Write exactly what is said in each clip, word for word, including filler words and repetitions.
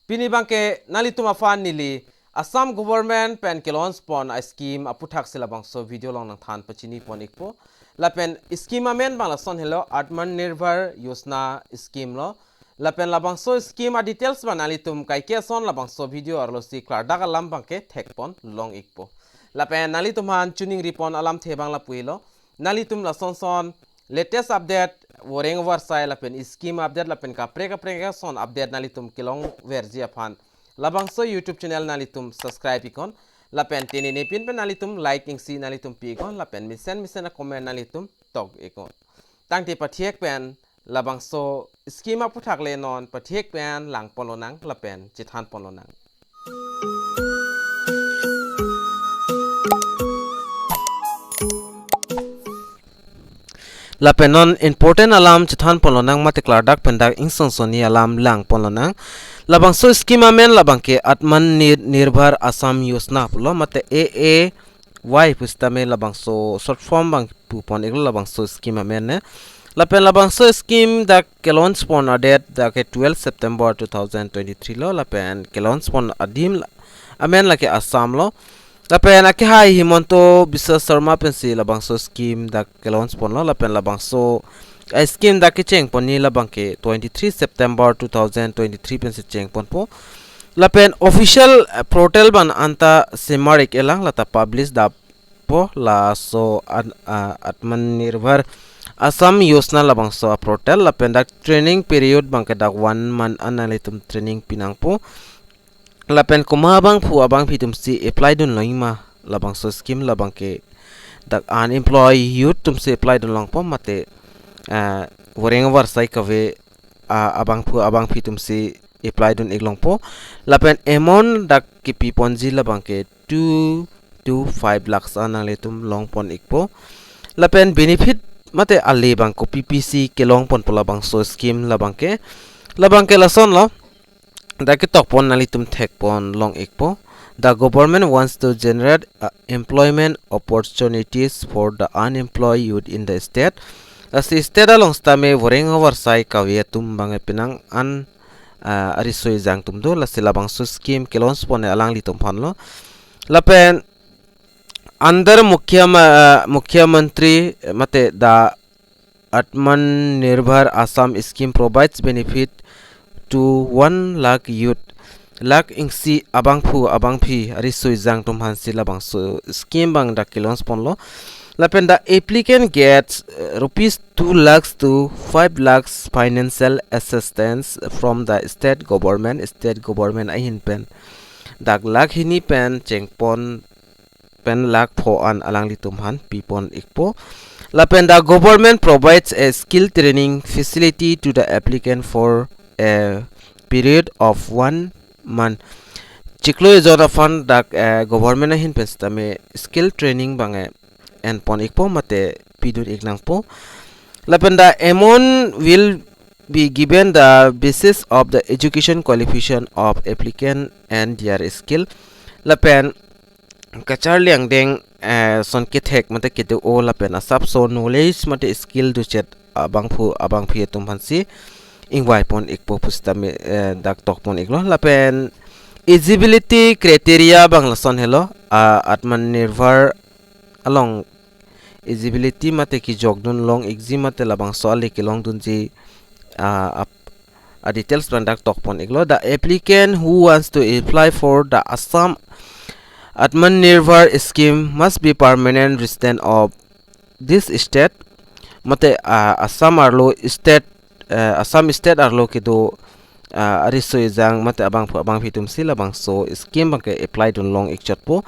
Pini abangke nanglitum aphan neli Assam government pen ke-launch pon a-scheme aputhaksi labangso video along nangthan pachini pon ikpo. Lapen scheme amen abang lason helo Atmanirbhar Yojana scheme lo. Lapen labangso scheme a-details abang nanglitum kaike ason labangso video arlosi klardak alam abangke thek pon long ikpo. Lapen nanglitum aphan choningri pon alamthe abang lapu-i lo. Nanglitum lason son latest update, voreng varsai lapen scheme update lapen kaprek kaprek ason update nanglitum kelongverji aphan labangso YouTube channel nanglitum subscribe iknon. Lapen tini nepin pen nanglitum like isi nanglitum pi iknon. Lapen mesen mesen a-comment nanglitum tok iknon. Tangte pathek pen labangso scheme aputhak le non pathek pen lang pon lonang lapen chethan pon lonang. Lapen non important alam chethan pon lonang mate klardak pen dak ingsongsoni alam lang pon lonang. Labangso scheme amen labangke Atmanirbhar Assam Yojana pulo mate A A Y pusitame labangso short form abang pu pon iklo labangso scheme amen ne. Lapen labangso scheme dak ke-launch pon a-date dak ke twelve September two thousand twenty-three lo lapen ke-launch pon adim la-, amen lake Assam lo. Lapen akehai Himanta Biswa Sarma pensi labangso scheme dak ke-launch ponlo lapen labangso a-scheme dak kecheng pon ni labangke twenty-three September two thousand twenty-three pensi cheng ponpo. Lapen official, eh, portal abang anta semar ik-elang lata publish dappo laso an-, ah, Atmanirbhar Assam Yojana labangso a-portal lapen dak training period abangke dak one month an nanglitum training pinangpo. Lapen komat abangphu abangphi atumsi apply dun longji ma labangso scheme labangke dak unemployed youth atumsi apply dun longpo mate, ah, voreng varsai kave, ah, abangphu abangphi atumsi apply dun ik longpo. Lapen amount dak kepi ponji labangke two to five lakhs an nanglitum long pon ikpo. Lapen benefit mate ale abang kopi pisi kelong ponpo labangso scheme labangke. Labangke lason lo. Dak ketok pon nanglitum thek pon long ikpo. The government wants to generate, uh, employment opportunities for the unemployed youth in the state. Lasi state along sitame voreng varsai kave atum abang penang an, uh, ariso ejang atum do. Lasi labangso scheme ke-launch pon alanglitum aphan lo. Lapen under Mukhya ma-, uh, Mukhyamantri, eh, mate the Atmanirbhar Assam scheme provides benefit to one lakh youth. Lakh isi abangphu abangphi ariso ejang atum aphansi labangso scheme abang dak ke-launch ponlo. Lapen the applicant gets, uh, rupees two lakhs to five lakhs financial assistance from the state government. State government ahin pen dak lakh hini pen cheng pon pen lakh pho an alanglitum aphan pi pon ikpo. Lapen the government provides a skill training facility to the applicant for a period of one month. Chiklo ejon aphan dak, eh, government ahin pen sitame skill training abang, eh, en pon ikpo mate pidun ik nangpo. Lapen the amount will be given the basis of the education qualification of applicant and their skill. Lapen kacharli angdeng, eh, ason kethek mate kedo-o lapen asapso knowledge mate skill dochet abangphu abangphi atum aphansi ingvai pon ikpo pusitame, eh, dak tok pon iklo. Lapen eligibility criteria abang lason helo, ah, Atmanirbhar along eligibility mate kejok dun long ikji mate labangso ale kelong dunji, ah, ap-, a-details abang dak tok pon iklo. The applicant who wants to apply for the Assam Atmanirbhar scheme must be permanent resident of this state. Mate, ah, Assam arlo state, eh, Assam state arlo kedo, ah, ariso ejang mate abangphu abangphi atumsi labangso scheme abangke apply dun long ikchotpo.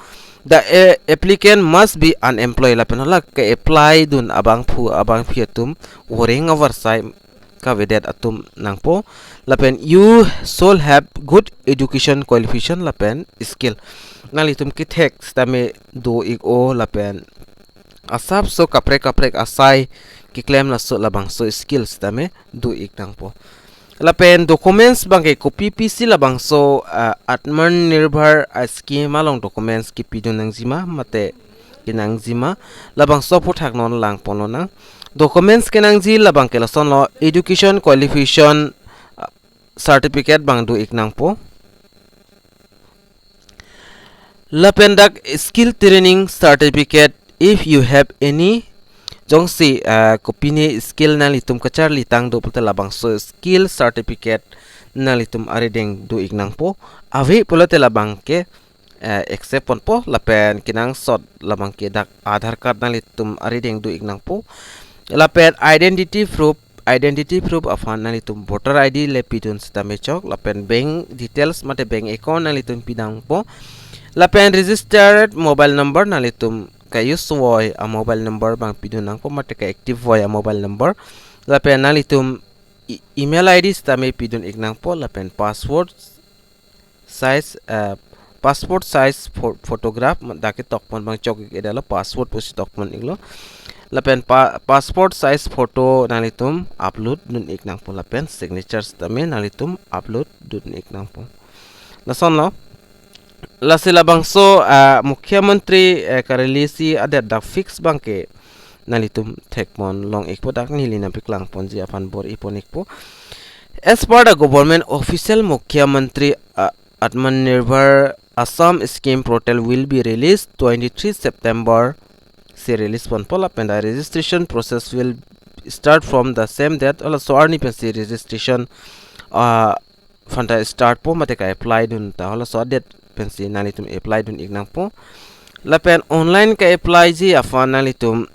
The, eh, applicant must be unemployed lapen hala ke-apply dun abangphu abangphi atum voreng avarsai kavedet atum nangpo. Lapen you should have good education qualification lapen skill. Nanglitum kethek sitame do ik-o lapen asapso kaprek kaprek asai keklem laso labangso skill sitame do ik nangpo. Lapen documents abangke kopi pisi labangso, ah, Atmanirbhar, ah, scheme along documents kepidun nangjima mate kenangjima labangso aphuthak non lang pon lonang. Documents kenangji labangke lasonlo education qualification, ah, certificate abang do ik nangpo. Lapen dak skill training certificate, if you have any, jongsi, ah, kopine skill nanglitum kacharli tang do pulote labangso skill certificate nanglitum arideng do-ik nangpo. Ave pulote labang ke, eh, accept ponpo, lapen kenangsot labang ke dak Aadhaar card nanglitum arideng do-ik nangpo. Lapen identity proof, identity proof aphan nanglitum voter I D le pidun sitame chok, lapen bank details mate bank account nanglitum pidunpo. Lapen registered mobile number, nanglitum ka-use voi a-mobile number abang pidun nangpo mate ka-active voi a-mobile number. Lapen nanglitum e-, email I D sitame pidun-ik nangpo, lapen passport size, eh, passport size pho-, photograph, ma-, dak ketok pon abang chok-ik-edetlo, passport pusi tok pon-iklo. Lapen pa-, passport size photo nanglitum upload dun-ik nangpo, lapen signature sitame nanglitum upload dun-ik nangpo. Lasonlo. Lasi labangso, ah, Mukhyamantri, eh, karelease adet dak fix abang ke nanglitum thek pon long-ikpo, dak neli nangpaklang ponji aphan bor-i pon-ikpo. As per the government official, Mukhyamantri, uh, Atmanirbhar Assam scheme portal will be released twenty-three September. Si release ponpo, lapen the registration process will start from the same date. Halaso arni pensi registration, uh, aphan ta start po mate ka-apply dun ta halaso date pensi nanglitum apply dun-ik nangpo. Lapen online ka-applyji aphan nanglitum,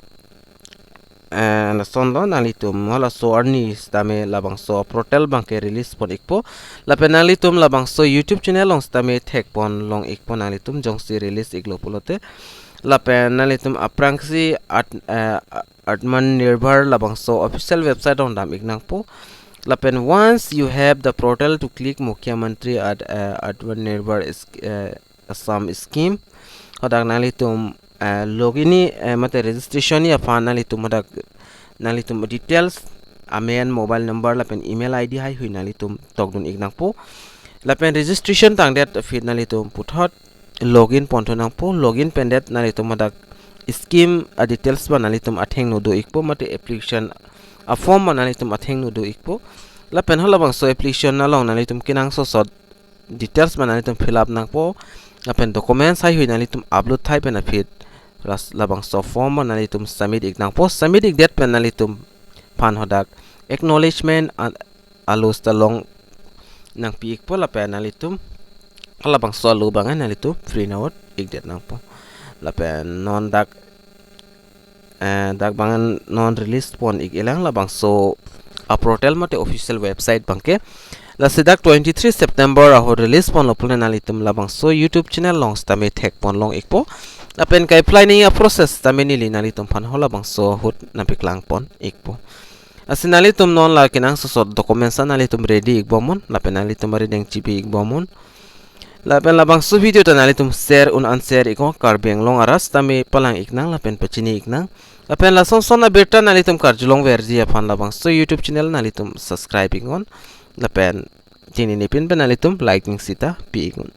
eh, lasonlo, nanglitum halaso arni sitame labangso portal abang ke release pon-ikpo. Lapen nanglitum labangso YouTube channel along sitame thek pon long-ikpo nanglitum, jongsi release-iklo pulote. Lapen nanglitum aphrangsi at, eh, Atmanirbhar labangso official website along dam-ik nangpo. Lapen once you have the portal to click Mukhyamantri at, eh, Atmanirbhar is, eh, Assam scheme, hadak nanglitum, eh, login-ji, eh, mate registration-ji aphan nanglitum hadak nanglitum details, amen, mobile number lapen email I D haihui nanglitum tokdun-ik nangpo. Lapen registration tangdet aphi nanglitum puthot login ponthu nangpo. Login pendet nanglitum hadak scheme a-details abang nanglitum athengno do-ikpo mate application a-form abang nanglitum athengno do-ikpo. Lapen halabangso application along nanglitum kenangsot details abang nanglitum fill up nangpo. Lapen documents haihui nanglitum upload thai pen aphi ras labangso form abang nanglitum submit-ik nangpo. Submit-ikdet pen nanglitum aphan hadak acknowledgement an alo seta long nangpi-ikpo, lapen nanglitum halabangso alo abang nanglitum print out-ikdet nangpo. Lapen non dak, eh, dak abang non release pon-ik-elang labangso a-portal mate official website abang ke. Lasi dak twenty-three September ahut release ponlo pulote nanglitum labangso YouTube channel along sitame thek pon long-ikpo. Lapen ka-apply-ji a-process sitame neli nanglitum aphan halabangso ahut nangpaklang pon-ikpo. Lasi nanglitum non la kenangsot documents an nanglitum ready-ik bomnon, lapen nanglitum arideng chipi-ik bomnon. Lapen labangso video ta nanglitum share un-an share-iknon, Karbi Anglong arat sitame palang-ik nang lapen pachini-ik nang. Lapen lason-son abirta nanglitum karjulong verji aphan labangso YouTube channel nanglitum subscribe-iknon. Lapen chinine pin pen nanglitum like ning sita pi-iknon.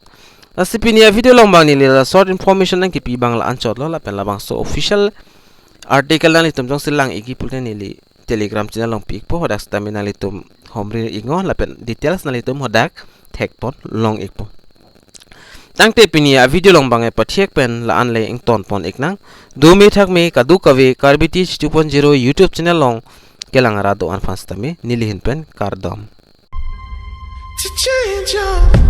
Lasi pini a-video along abang neli la short information nangkipi abang la anchotlo, lapen labangso official article nanglitum jongsi lang-ikji pulote neli Telegram channel along pi-ikpo, hadak sitame nanglitum homri-iknon lapen details nanglitum hadak thek pon long-ikpo. Tangte pini a-video along abang pathek pen la-an le ington pon-ik nang. Dome thakme kadokave Karbi Teach two point zero YouTube channel along kelang arat do-an aphan sitame neli ahin pen kardom. To change your